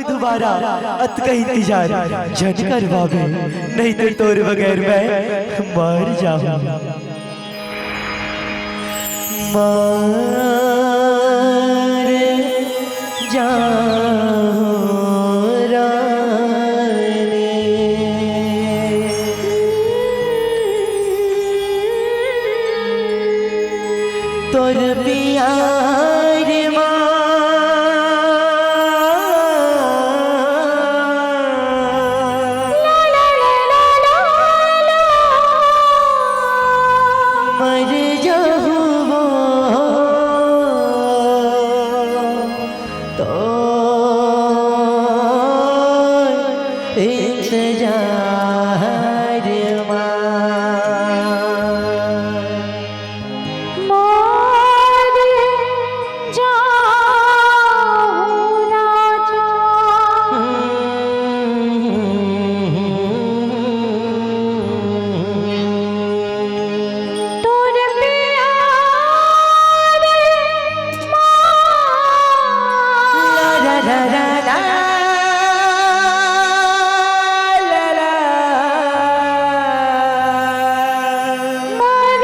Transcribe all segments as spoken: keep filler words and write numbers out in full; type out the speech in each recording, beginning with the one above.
दुबारा अतका इंतजार झन करवाबे, नहीं तो तोर बगैर मैं मर जाहूं। मर जाहूं रानी। तोर प्यार मा मर जाहूं वो तो इंतजार मा। मर जाहूं राजा। तोर प्यार मा। ला ला ला ला ला। मर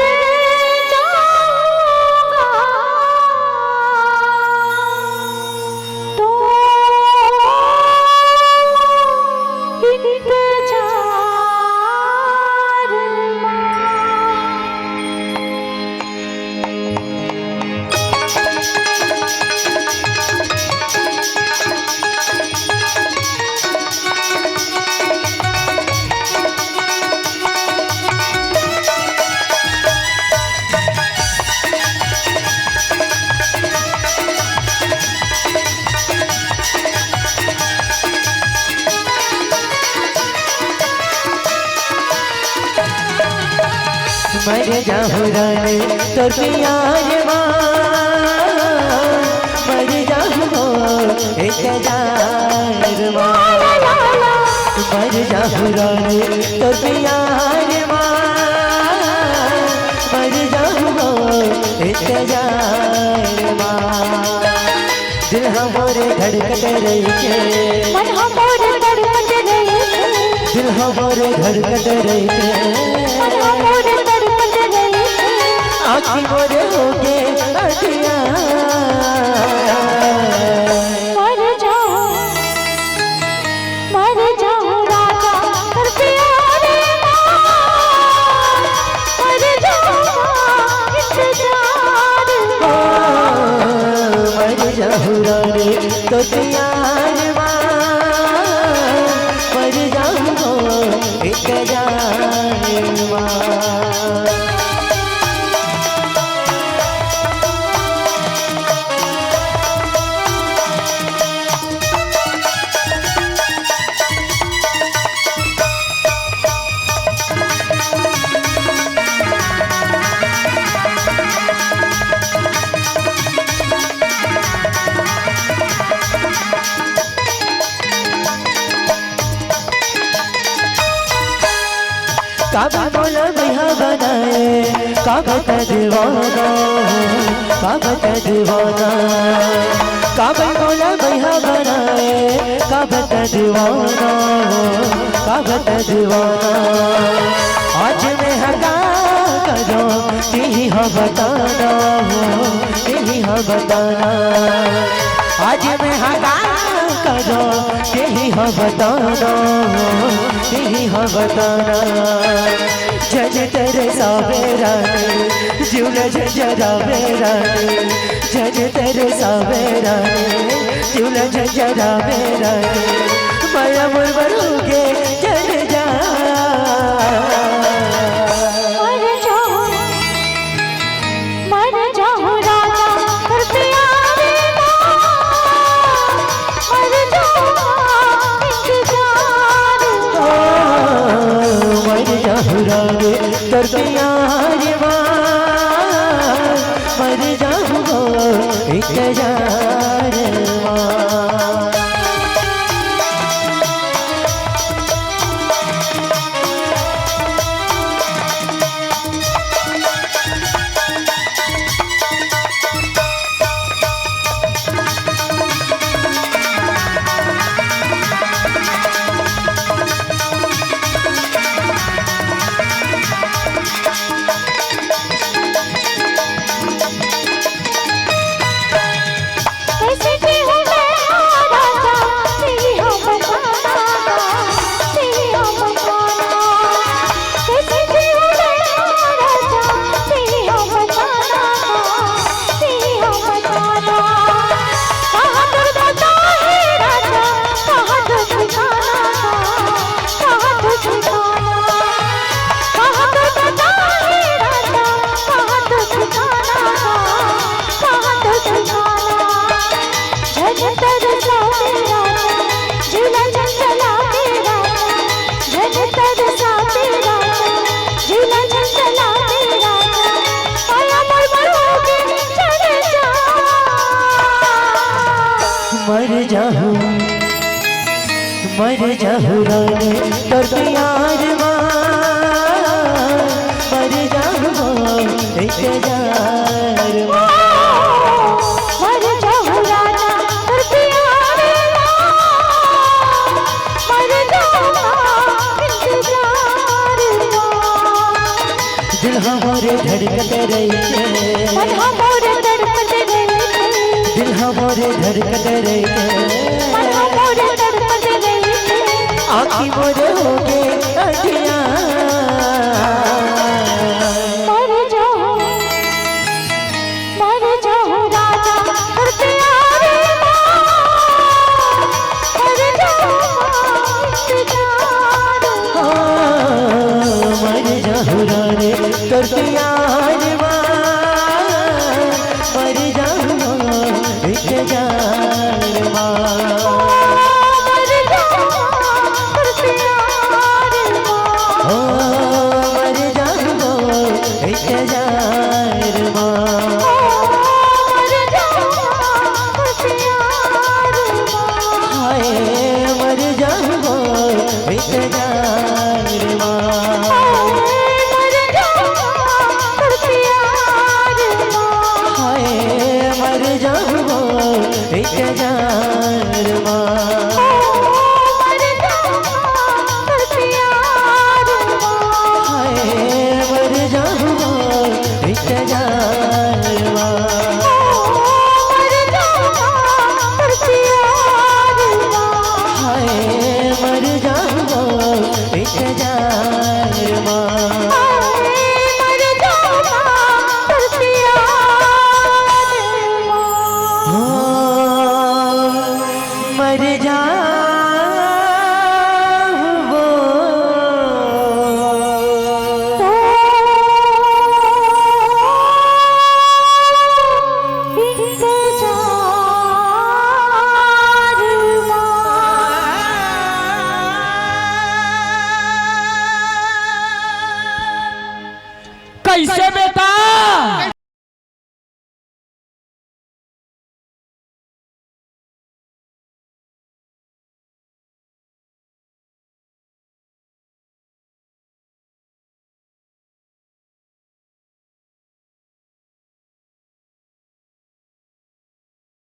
जाऊंगा तो इंतजार मा। मर जाहूं रानी तोर प्यार मा, मर जाहूं वो इंतजार मा। मर जाहूं रानी तोर प्यार मा, मर जाहूं वो इंतजार मा। दिल हा मोर धड़कत रहिथे। मन हा मोर तड़पत रहिथे। दिल हा मोर धड़कत रहिथे। मन हा मोर तड़पत रहिथे। आँखी मोर होगे अंधियार। मर जाहूं, मर जाहूं राजा तोर प्यार मा। मर जाहूं इंतजार मा। ओ, मर जाहूं रानी तोर प्यार मा, मर जाहूं इंतजार मा। काबर मोला बिहा बनाए, काबर तैं दीवाना हो, काबर तैं दीवाना। काबर मोला बिहा बनाए, काबर तैं दीवाना हो, काबर तैं दीवाना। आज मैं हा का करों, तेही हा बताना हो, तेही हा बताना। आज मैं हा का करों, तेही हा बताना हो, तेही हा बताना। झन तरसावे रानी, जीव ला झंझरावे रानी। झन तरसावे रानी, जीव ला झंझरावे रानी। मया मोर बर होगे झन जा। मर जाहूं, मर जाहूं राजा तोर प्यार मा। मर जाहूं इंतजार मा। ओ, मर जाहूं रानी तोर प्यार मा। मर जाहूं इंतजार मा। मर जाहूँ, मर जाहूँ रानी तोर प्यार मा, मर जाहूँ इंतजार मा। मर जाहूँ रानी तोर प्यार मा, मर जाहूँ इंतजार मा। दिल हमर धड़कत रहिथे, मन हमर तड़पत रहिथे। दिल हमर धड़कत रहिथे, मन हमर तड़पत रहिथे। आँखी मोर होगे अंधियार। मर जाहूँ, मर जाहूँ राजा तोर प्यार मा, मर जाहूँ इंतजार। ओ, मर जाहूँ रानी तोर प्यार मा, मर जाहूँ इंतजार मा। मर जाहूँ तोर प्यार मा। ओ, मर जाहूँ इंतजार मा। ओ, मर जाहूँ तोर प्यार मा। हाय, मर जाहूँ इंतजार मा। हाय, मर जाहूँ तोर प्यार मा। हाय, मर जाहूँ इंतजार मा। ओ, मर जाहूँ तोर प्यार मा। हाय, मर जाहूँ इंतजार मा। ओ, मर जाहूँ तोर प्यार मा। हाय, मर जाहूँ इंतजार मा। हाय, मर जाहूँ तोर प्यार मा। हो, मर जाहूँ वो। कैसे बेटा,